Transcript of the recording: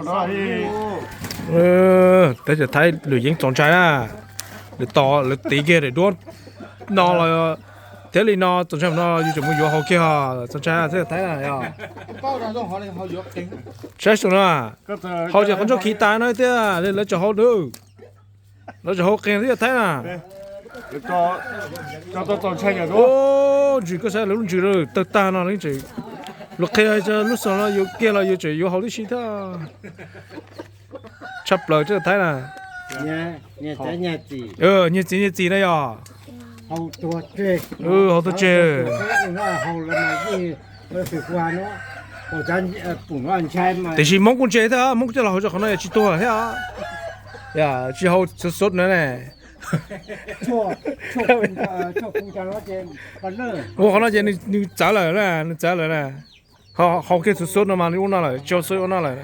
Teb chaws Thaib lwm yeeb txaus ntshai na, lwm tos lawv tiv kiag daim duab no los thiab li no txaus ntshai no yus tseem mus yuav haus kiag os, txaus ntshai teb chaws Thaib na yog. Saib xyoo no, haus ces qhov ntsoog khiv tas no thiab lawv tseem haus, lawv tseem haus qeeg teb chaws Thaib na. Ntsis koj saib lawv lub ntsis tawg tag no, lub qhia lub xyoo no yus kiag los yus tseem yuav haus tib si thiab. Tshaj plaws teb chaws Thaib na. Nyias txiv nyias txiv na yog. Haus tuag tseg. Tiam sis Hmoob kuj ntse thiab, Hmoob coj los haus rau qhov no yog tsis tuag thiab. Tsis haus xuv xub no ne. Ua qhov no ces nws txawv lawm na, nws txawv lawm na. Haus kiag xuv xub no mas nws ua no lawm, tsis haus xub ua no lawm.